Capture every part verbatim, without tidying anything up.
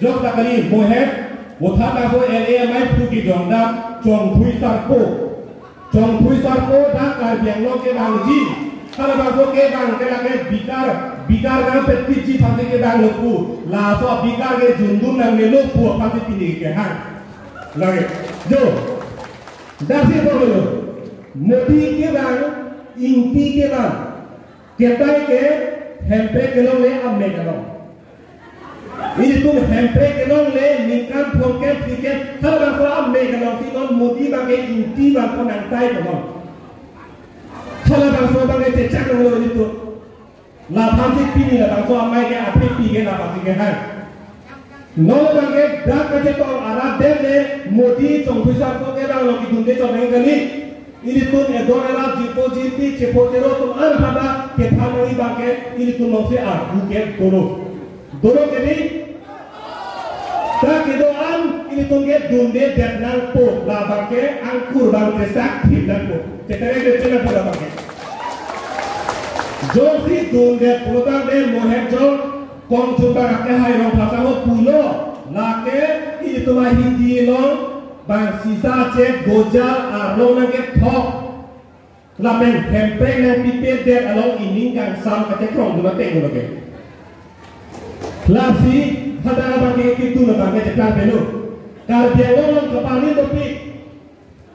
Jok ta kali mohet, Vothatlangso L A amei phu kejong dam, Chongthui Sarpo. Chongthui Sarpo dak Karbi Anglong kevangji. Halabangso kevang ke lake bikar, bikar nangpetpiji aphansi kevanglo pu. Laso abikar ke jundun nangnelo pu aphansi pini kehang. Lake, jo. Daksi tonglo. Modi kevang, Ingti kevang. Ketai ke Hemprek kelongle amek along. Ilitum Hemprek kelongle ningkan thomkep phlikep halabangso amek alongsi non Modi abangke Ingti abang ko nangtai konon. Halabangso abangke chechak nanglo ilitum. Laphansi pini labangso amei ke aphi pi ke laphansi kehang. Non abangke dak kachetong arat det le Modi Chongthui Sarpo kevang along kedunde chot nang kali. Ilitum edon erat jirpo jirpi chepho chero atum an pada kephan nangji abangke ilitum alongsi arpu ke dolo. Dolo ke di? Ta kedo-an ilitum ke dundedet nangpo, labangke angkur abangke sak thip nangpo. Chetere ke chena pura abangke. Jongsi dundet pulotangte mohet jong Kongchunbang akehai Rongphar asangho pulo, lake ilitum a-Hindi along bang sisa chek gojal arlo nangkethok. Lapen Hemprek nangpipedet along ining kangsam kachekrong dun ateng dolo ke. Lasi hadak abangke kedun abangke cheplang pelo. Karbi Anglong along kapanin dopik.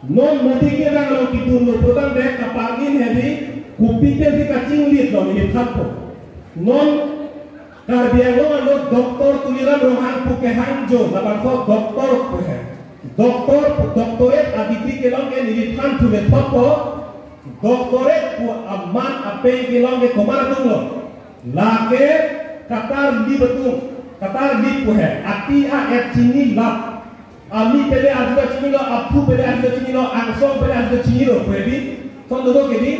Non Modi kevang along kedunlo pulotangte kapanin hedi kopi pensi kachinglitlo neliphan po. Non Karbi Anglong arlo Doctor Tuliram Ronghang pu kehang jo, labangso doctor pu he. Doctor, doctorate a-degree kelong ke neliphan thu methot po, doctorate pu aman apeng kelong ke komat atumlo. Lake Katar Lip atum, Katar Lip pu he, ati a-et chinilap. Ami pele arjuta chinilo, aphu pele arjuta chinilo, angsong pele arjuta chinilo, pu he di, son dodo ke di,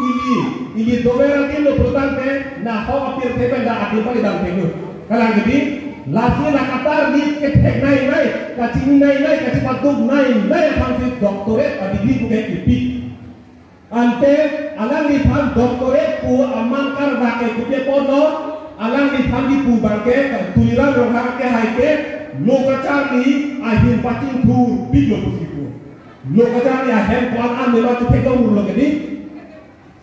ili, ili dover adim lo pulotangte, nahok apirthe pen dak adim pali dam thenglo. Kalang ke di, lasi la Katar Lip kethek nainai, kachini nainai, kachipaduk nainai aphansi doctorate a-degree pu ke kipi. Ante alangliphan doctorate pu aman karvak ke kopi apotlo, alangliphan kipu abangke Tuliram Ronghang akehai ke lo kacharli ahin pachingthurpiklo pusi pu. Lo kacharli ahem ko-an an mema chethekdun urlo ke di.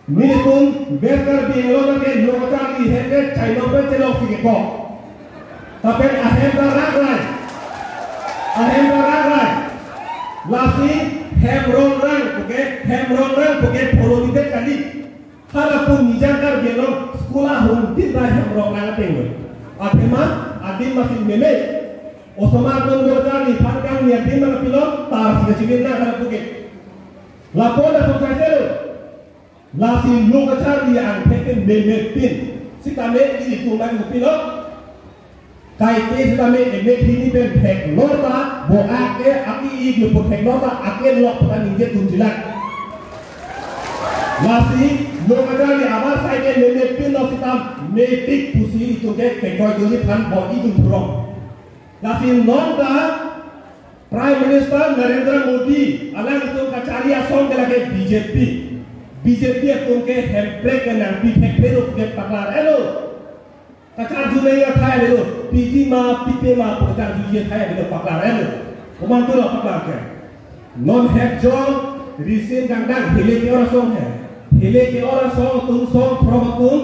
Nelitum West Karbi Anglong ke lo kacharli ahem ke chainong pen cheloksi kekok. Lapen ahem ta rangrai. Ahem ta rangrai. Lasi hem rongrang puke, hem rongrang puke pholo nidet kali. Hala pu Nijang Karbi Anglong school ahum tin ta hem rongrang ateng lo. Athema adim masi meme. Osomar atum lo kacharliphan kangni adim ma kapilo, tarsi kachimin na hala puke. Lapu ta song sai selo. Lasi lo kacharli angthek ke memepin. Sitame ilitum abang kopilo. Kaike sitame emek hini pen theklor ta, bo ake aki ik lo pu theklor ta, ake lok pu ta ningje tunjilak. Lasi lo kacharli abar sai ke memepinlo sitame mepik pusi itum ke kekroidunji aphan bo itum purong. Lasi non ta Prime Minister Narendra Modi, alanglitum kacharli asong ke lake B J P. B J P atum ke Hemprek ke nangpithek phero ke paklar elo. Kacharju nai athai elo. Piji ma, pipe ma, pu kacharjuji athai elo paklar elo. Komantu lo paklar ke. Non Hepjong, Risin Kangdang, hele ke-ot asong he. Hele ke-ot asong atum, song throk atum.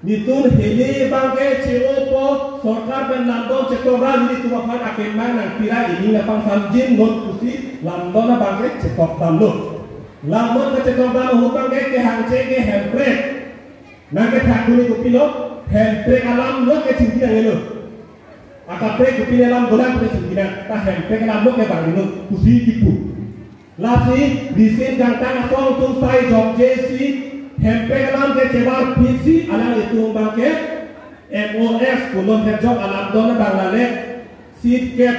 Nelitum hele abangke che-opo, sorkar pen lamdon chetok ra nelitum aphan akemang nangpira, ining nangpangsamjin non pusi lamdon abangke chetok damlo. Lamdon kachetokdam ahut abangke kehangche ke Hemprek. Nangkethak duni kopilo, Hemprek alam lo ke chingki nangnelo. Akaprek kopine alam dolang ke chingki nang, ta Hemprek alam lo ke bang lo pusi kipu. Lasi Risin Kangdang asong atum sai jokjesi Hemprek alam ke chebar phitsi alanglitum abangke M O S pu non Hepjong alamdon abang lale seat kep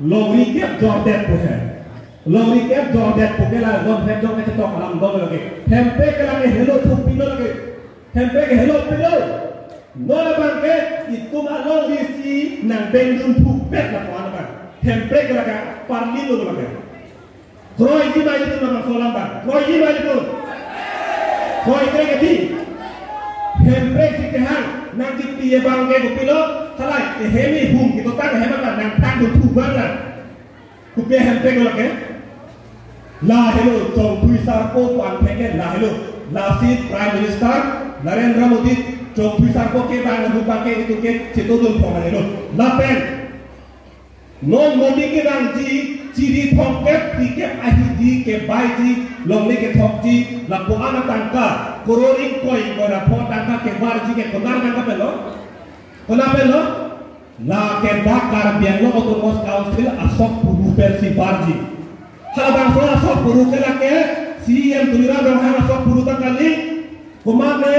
longri kep jordet pu he. Longri kep jordet pu ke la non Hepjong ketok alamdon lake. Hemprek ke lake helo thupilo lake. Hemprek ke helo pilo. Non abangke itum alongri si nang bengdun thupet lapu-an abang. Hemprek ke lake parlilo lake. Kroiji ma ilitum nang solam bang. Kroiji ma ilitum. Kroikre ke di. Hemprek si kehang nangkipi abangke kopilo. Salai, ehem ihum, kito tang ehem apa, nang tang do thu bang na. Kopi ahem pen lake. Lahelo, Chongthui Sarpo pu angthek ke lahelo. Lasi Prime Minister Narendra Modi, Chongthui Sarpo kevang ahut abangke itum ke chetongdun thong lahelo. Lapen non Modi kevangji, chiri thomkep, tikep ahidi kebaiji, longle kethokji, lapu-an atangka, koror ingkoi ingkoi ra pho tangka kevarji ke konat atangka pen lo? Konat pen lo? Lake dak Karbi Anglong Autonomous Council asok puru pensi varji. Halabangso asok puru ke lake C E M Tuliram Ronghang asok puru ta kali, komatne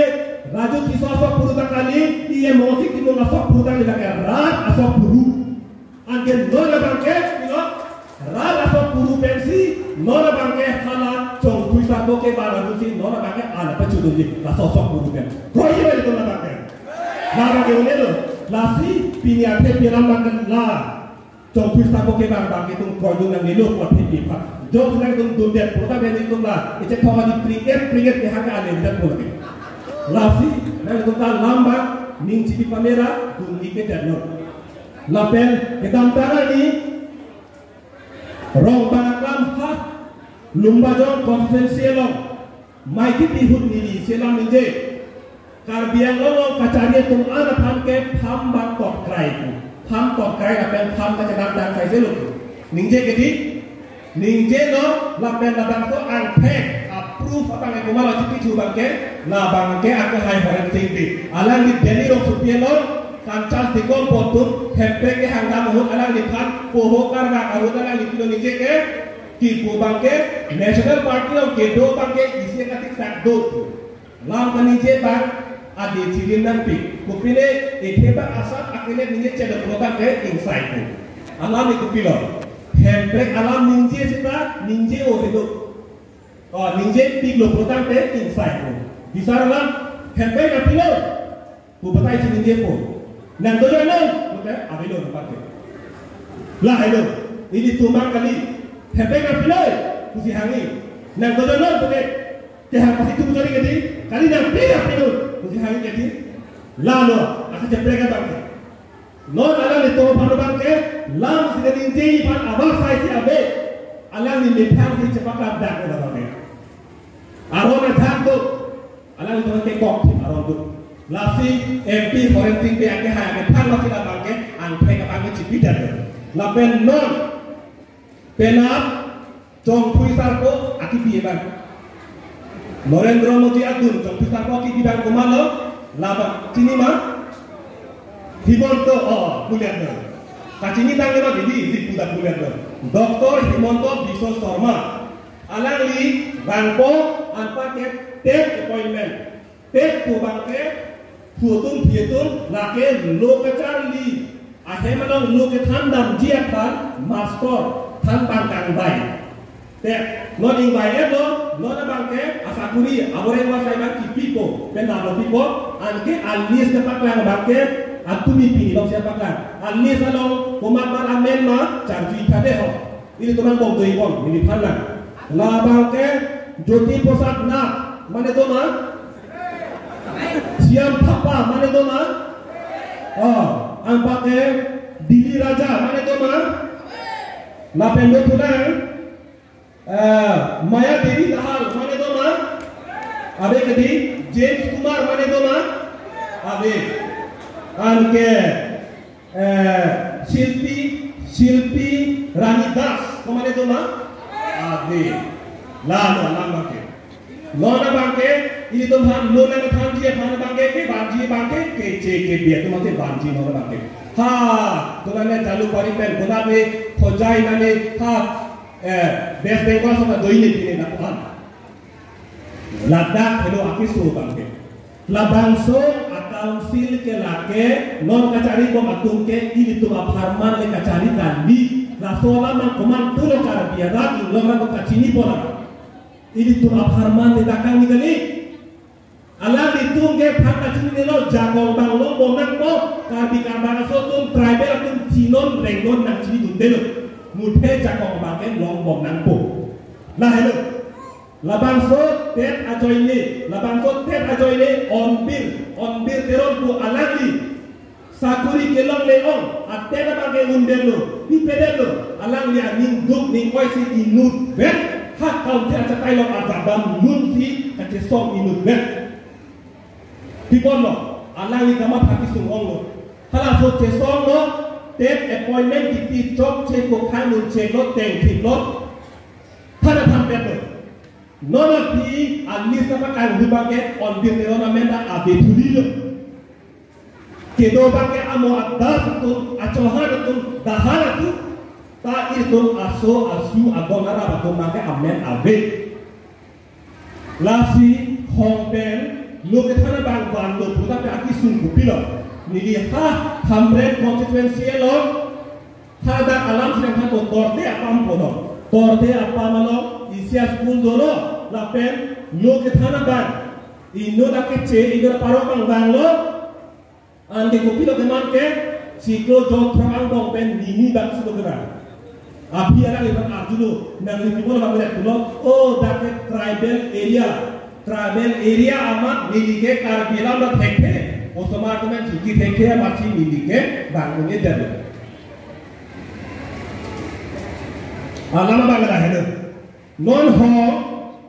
Raju Tisso asok puru ta kali, E M Mongsing Timung asok puru ta kali, lake rat asok puru. Anke non abangke, pilo, rat asok puru pensi, non abangke hala Chongthui Sarpo kevang ahutsi, non abangke an pachudunji, laso asok puru pen. Kroiba itum abangke. La abangke un'elo, lasi pini athe pi alam abangke la Chongthui Sarpo kevang abangke itum kroidun nangnelo pu athe pi aphan. Jongsi nangtum dundet pulote ilitum la, iche thoma di pringet pringet ke hake ale det pulote. Lasi nangtum ta alam abang ning chipi pamera dunji ke det lo. Lapen kedamtang arni Rongbang aklam ha Lumbajong constituency along mei kipi ahut neli isi alam ningje. Karbi Anglong along kachari atum an aphan ke farm abang totkrai pu. Farm totkrai lapen farm kachedam dam saise lo. Ningje kedi, ningjelo lapen labangso angthek a-proof abang ke komatlo chipi thu abangke, labangke akehai Horensing Bey. Alangli Delhi rongsopi along Kanchas Dikom pu atum hemprek kehang dam ahut alangliphan poho karga ahut alangli pilo ningje ke kipu abangke National Party along kedo abangke isi katik sak do. Lam kaningje abang adi chirim nangpi. Kopine ethe abang asap akele ningje chedok lo tangte ingsai pu. Alam ikopilo? Hemprek alam ningje seta ningje o helo. O, ningje piklo pulo tangte ingsai pu. Bisar alam hemprek nangpilo pu batai si ningjepo. Nang dojoinon pute avelo nangpate. Lahelo, ilitum abang kali. Hemprek nangpilo pusi hangji. Nang dojoinon pute. Kehang pasi tum jori kedi, kali nangpi nangpilo pusi hangji kedi. Lalo, asa jeprek abangke. Non alanglitum aphan abangke, lam si kaningje aphan abar sai si ave. Alangli methang si chepaklang dak abangke. Aron ajak do. Alanglitum ke kok aron do. Lasi M P Horensing Bey akehai akethang lasi labangke angthek abangke chipi det. Lapen non penap Chongthui Sarpo akipi abang. Narendra Modi adun Chongthui Sarpo akipi abang komatlo? Labang. Chini ma? Himanta, oh, puliat na. Kachini tangte ma didi, di puda puliat na. Doctor Himanta Biswa Sarma. Alangli vangpo anparke TET appointment. TET pu abangke, pu atum, pi atum, lake lo kacharli ahem along lo kethan damji aphan master than abang kangvai. Te, non ingvai-etlo, non abangke asakuri, aboreng asai abang kipipo, pen nalo pipo, anke a-list kepaklang abangke, atumi pini along si paklang. A-list along komat mar amen ma, charju-i tha de ho. Ilitum angbong do-i bom, neliphan lang. Labangke Jyoti Prasad Nath, mane do ma? Shyam Thapa, mane do ma? Oh, anparke D D Raja, mane do ma? Lapen do thunang, eh, Maya Devi Dahal, mane do ma? Ave kedi, James Kumar, mane do ma? Ave. Anke, eh, Shilpi, Shilpi Rani Das, ko mane do ma? Ave. Lalo alam abangke. Non abangke, ilitum aphan lo nangthanji aphan abangke, kevanji abangke, keche kebi atum abangke vanji non abangke. Ha, konane Jalukbari pen, konane Hojai nane, ha, eh, West Bengal sota do-i ne pine na kohan. Ladak helo akeso abangke. Labangso a-council ke lake non kachari bom atum ke ilitum apharman le kachari kali. Laso alam komantulo Karbi arat inglong atum kachinipo la. Ilitum apharman le dakang ni kali. Alanglitum ke thang kachinilo jakong abang longbom nangpo, Karbi Karbar aso atum tribal atum chinon rengnon nangchinidundelo. Muthe jakong abang ke longbom nangpo. Lahelo. Labangso TET ajoine, labangso TET ajoine Hornbill, Hornbill Teron pu alangli Sakori kelongle-ong, adet abang ke undetlo, pipedetlo, alangli aning duk ning oi si inutvet, ha council achatai along ajadam lunsi kachesong inutvet. Pipon lo, alangli kamatha kesung onglo. Halaso chesonglo, tet appointment kipi chokche, kokhang nuncheklo, tengthiplo, thana thampetlo. Non aphi a-list ta pakang hu abang ke Onbir Teron amen ta ave thulilo. Kedo abang ke amo adas atum, achohar atum, dahar atum, ta ilitum aso asu agon arap atum abang ke amen ave. Lasi Hong pen lo kethan abang vanlo pulote akesung kopilo. Neli ha Hamren constituency along hadak alam si nangthanpo, Torde Apam pu do. Torde Apam along isi a-school dolo, lapen lo kethan abang inut akeche inut aparok abang vanglo. Anke kopilo keman ke, chiklo jok throk angbong pen nini bak si lo kena. Aphi alang iban arjulo, nangli pipon abang le pulo, o dak ke tribal area, tribal area amat neli ke Karbi alam ta thekthe, osomar atum pen chuti thekthe amat si neli ke bang nunge dan. Alam abang lahelo. Non Hong,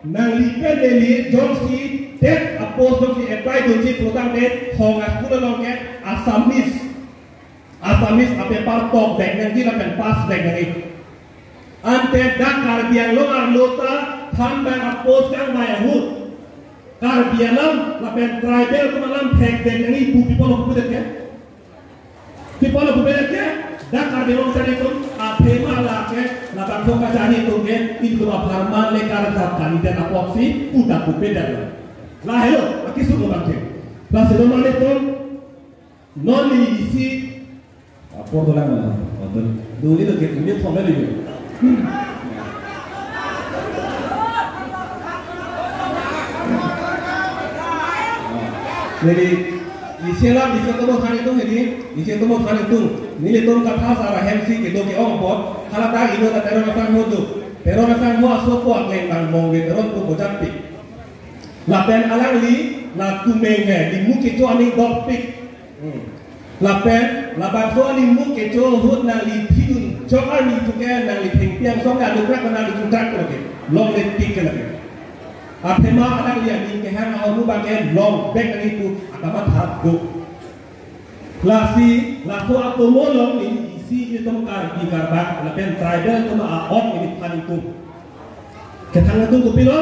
nangli pen neli jongsi tet a-post jongsi apply dunji pulotangte Hong a-school along ke Assamese, Assamese a-paper tokvek nangji lapen passvek nangji. Ante dak Karbi Anglong arlo ta thanbang a-post kangvai ahut Karbi alam lapen tribal atum alam thekvek nangji pu pipon lo pudet ke? Pipon lo pudet ke? Dak Karbi Anglong sari atum athema lake labangso kachari atum ke ilitum apharman le karjap kalidet apotsi pudak pupedet. Lahelo akesung abang ke. Lasi doman atum non neli isi apor dolang mana? Betul. Duli lo ke, ini thom lagi. Jadi, isi alam, isi atomo than itum ini, isi atomo than itum. Nelitum katha sar ahem si kedo ke-ong apot, hala ta inut ta Teron asangho do. Teron asangho asopo akleng abang Mongve Teron pu bojatpik. Lapen alangli la tumeng he, nimu kecho aning dokpik. Hmm. Lapen labangso animu kecho ahut nangli thidun chok arni tu ke nangli thengpi angsong ke alukrak nangli chungkrak ke lake. Longlepik ke lake. Athema alangli aning kehang ahormu abang ke longvek nangji pu akamatha do. Lasi laso atomo along neli isi itum Karbi Karbak lapen tribal atum a-ok neli than itum. Kethang atum kopilo?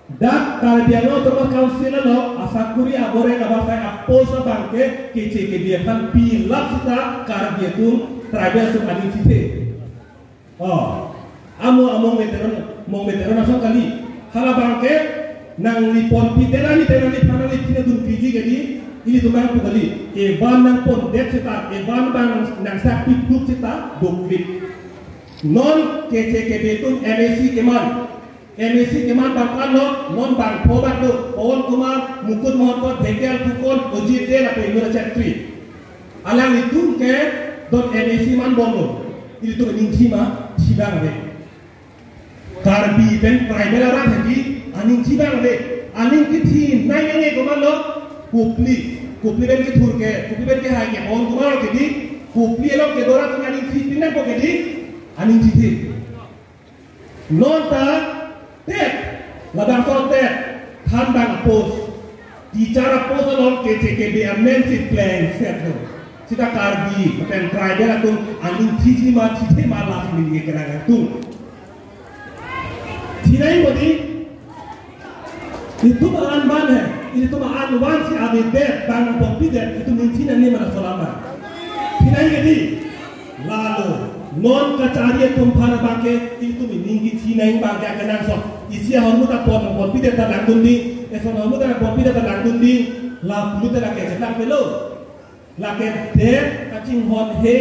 Dak Karbi Anglong Autonomous Council along asakori aborek abarsai a-post abang ke keche kebe aphan pilap seta Karbi atum tribal atum aning chithe. Oh, amo amo Mongve Teron, Mongve Teron asong kali. Hala abang ke nangli ponpidet ani te nangli phan nangli thina dun piji kali, ilitum abang pu kali. Kevan nangpondet seta, kevan abang nangsak pipduk seta, doklit. Non keche kebe atum M A C keman. M A C keman bang anlo, non bangpho bang do, Pawan Kumar, Mukut Mahanta, Dhengal Phukan, Ojit Dey, lapen Yura Chakri. Alanglitum ke don M A C manbomlo. Ilitum aning thi ma, thi abang ave. Karbi pen tribal arat hadi, aning thi abang ave. Aning kithi nai nai komatlo, Kopili, Kopili pen kethur ke, Kopili pen kehai ke, Pawan Kumar ke di, Kopili along kedo arat aning thipin nangpo ke di, aning thithe. Non ta tet, labangso tet, thanbang a-post, teacher a-post along keche kebe amen si plengset lo. Seta Karbi, lapen tribal atum aning thiji ma thithe ma lasi neli kelang atum. Thi nangji ma di, itum an van he, itum an van si avedet, bang ponpidet, itum ning thi nangji ma laso alam abang. Thi nangji di, lalo, non kachari atum aphan abang ke, itum ining kithi nangji abang ke akenangsot. Isi ahormu ta pon ponpidet ta langdun di, eson ahormu ta ponpidet ta langdun di, la pulote lake chelang pelo. Lake det kachinghon he,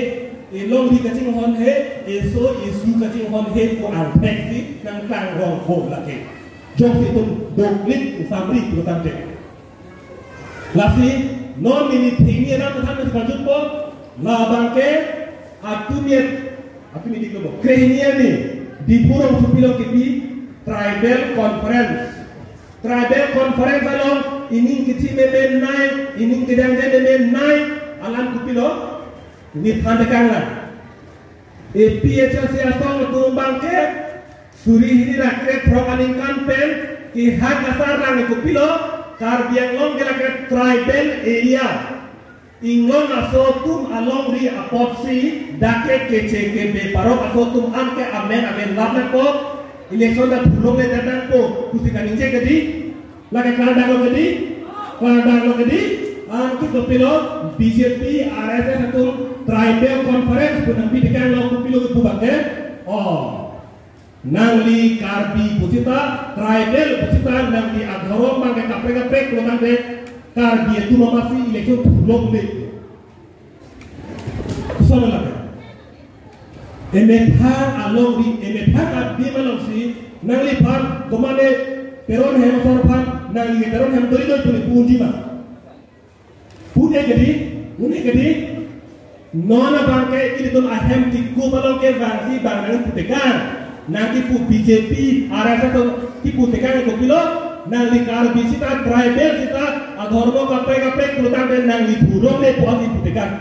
elongri kachinghon he, eso esu kachinghon he pu angthek si nangklang rong ho lake. Jongsi itum doklit usamri pulotangte. Lasi non neli thengni alam than si pajutpo, labang ke atumit, atumit diklo bo. Krehini arni, Diphu rongsopi along kipi, Tribal Conference. Tribal Conference along, ining kithi memen nai, ining kedang deng memen nai, Alam kopilo, neli than tekang lang. A P H L C asong atum abangke suri hini ra kre throk aningkan pen kehang asar lang kopilo, Karbi Anglong ke lake tribal area. Inglong aso atum alongri apotsi dak ke keche kebe parok aso atum anke amen amen lap nangpo, election ta thulongle det nangpo pusi kaningje kedi. Lake klardak lo kedi, klardak lo kedi. Anke kopilo, B J P, R S S atum tribal conference pu nangpi tekang lo kopilo kepu abangke. Oh. Nangli Karbi pusita, tribal pusita, nangli adhorom abangke kaprek kaprek lo tangte Karbi atum amatsi election thulongle. Koson lake. Emethang alongri, emethang adim alongsi nangliphan, domane Teron hem asor aphan nangli Teron hem dori dori pu-un-e pu-unji ma? Pu-un-e kedi, un-e kedi. Non abangke ilitum ahem tikup along kevangsi bang nangpu tekang. Nangkipu B J P, R S S atum kipu tekang kopilo, nangli Karbi sita, tribal sita, adhorom kaprek kaprek pulo tangte nangli thulongle pusi pu tekang.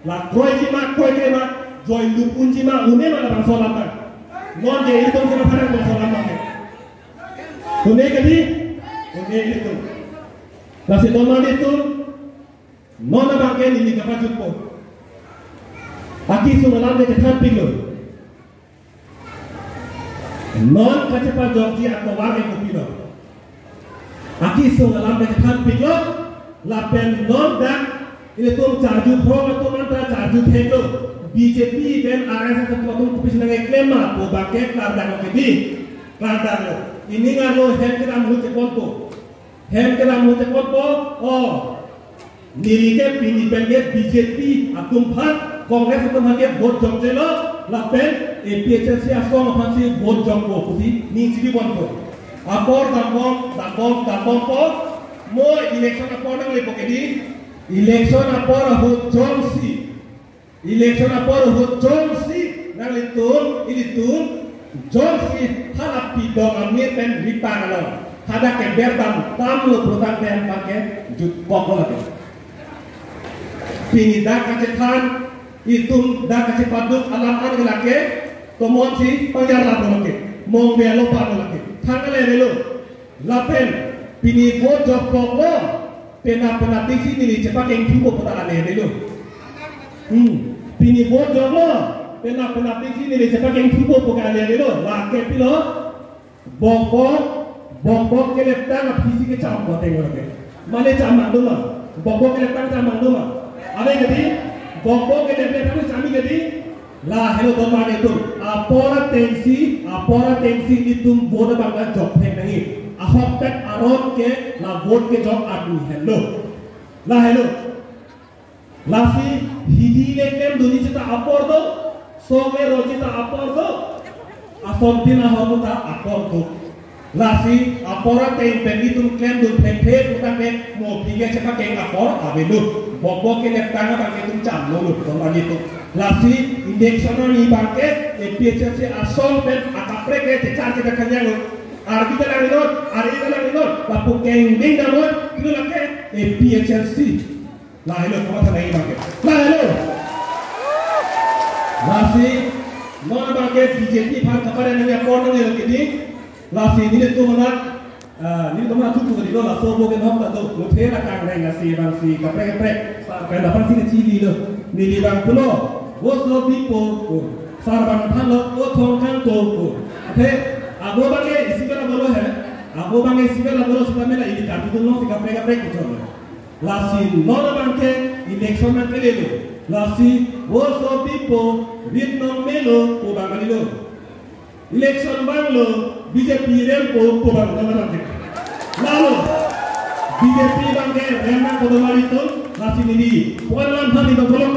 La kroiji ma, kroikre ma, joi lup unji ma, un-e ma labangso alam abang. Non ke ilitum sita phanang bangso alam abang ke. Un-e kedi, un-e ilitum. Lasi non ilitum, non abangke neli kapajutpo. Akesung alam ke chethanpiklo. Non kachepajokji atovar ke kopilo. Akesung alam ke chethanpiklo, lapen non dak ilitum charju phrong atum anta charju theklo. B J P pen R S S atum kopisi nangkeklem ma pu abangke klardak lo kedi. Klardak lo. Ining arlo hem kedam ahut cheponpo. Hem kedam ahut cheponpo. Oh. Neli ke pini pen ke B J P atum aphan, Congress atum aphan ke vote jokjelo, lapen A P H L C asong aphansi vote jokpo pusi ning chini ponpo. Apor dambom, dambom, dambompo, mo election apor nanglepo kedi, election apor ahut jongsi, election apor ahut jongsi, nanglitum, ilitum, jongsi hala pidong amir pen ripang along hadak keber dam tamlo pulo tangte anpar ke jutkoklo lake. Pini dak kachethan, itum dak kachepaduk alam an ke lake, tomon si pangjar laplo lake, mongve lo palo lake, thang ale avelo. Lapen pini vote jokpoklo, penap penapsi neli chepakeng thupo pu ta ale avelo. Hmm. Pini vote joklo, penap penapsi neli chepakeng thupo pu ta ale avelo. Lake pilo, bokbok, bokbok keleptang aphisi kecham ko tenglo ke. Mane cham mang doma, bokbok keleptang cham mang doma. Ave kedi, bokbok keleptang cham kedi. Lahelo domar atum, apor atengsi, apor atengsi itum vote abang ta jokthek nangji. Ahokpet aron ke la vote kejok arni henlo. Lahelo. Lasi hidi le klemdunji ta apor do, song le roji ta apor do, asontin ahormu ta apor do. Lasi apor ateng pen itum klemdun thekthe pu tangte mo aphi ke chepakeng apor avelo. Bokbok keleptang abang itum chamlo lo, bom ani tu. Lasi election arni abangke A P H L C asong pen akaprek ke chechar chepakanyang lo. Arbi ta langnon, ari ta langnon, lapu kengding damnon, pilo lake A P H L C. Lahelo, kamatha nangji abangke. Lahelo. Lasi, non abangke B J P aphan kaparai nangji apor nanglelo kedi. Lasi nelitum amat, ah, nelitum amat chuku kedi lo, laso bo ke non ta do, muthe la kangreng asi abangsi kaprek kaprek. Sa pen aphansi kachililo. Neli abang pulo, voso bipo, o. Sar abang thanlo, o thong kangko, o. Athe, abo abangke isi bela bolo he. Abo abangke isi bela bolo sita mela ili kartu dun lo si kaprek kaprek kechon. Lasi non abangke election nangkelelo. Lasi voso bipo, rit nong melo pu abang kalilo. Election vanglo, B J P rempo pu abang kalilo abangke. Lalo, B J P abangke rem nangpo domar atum, lasi neli puan lam hali bang kolok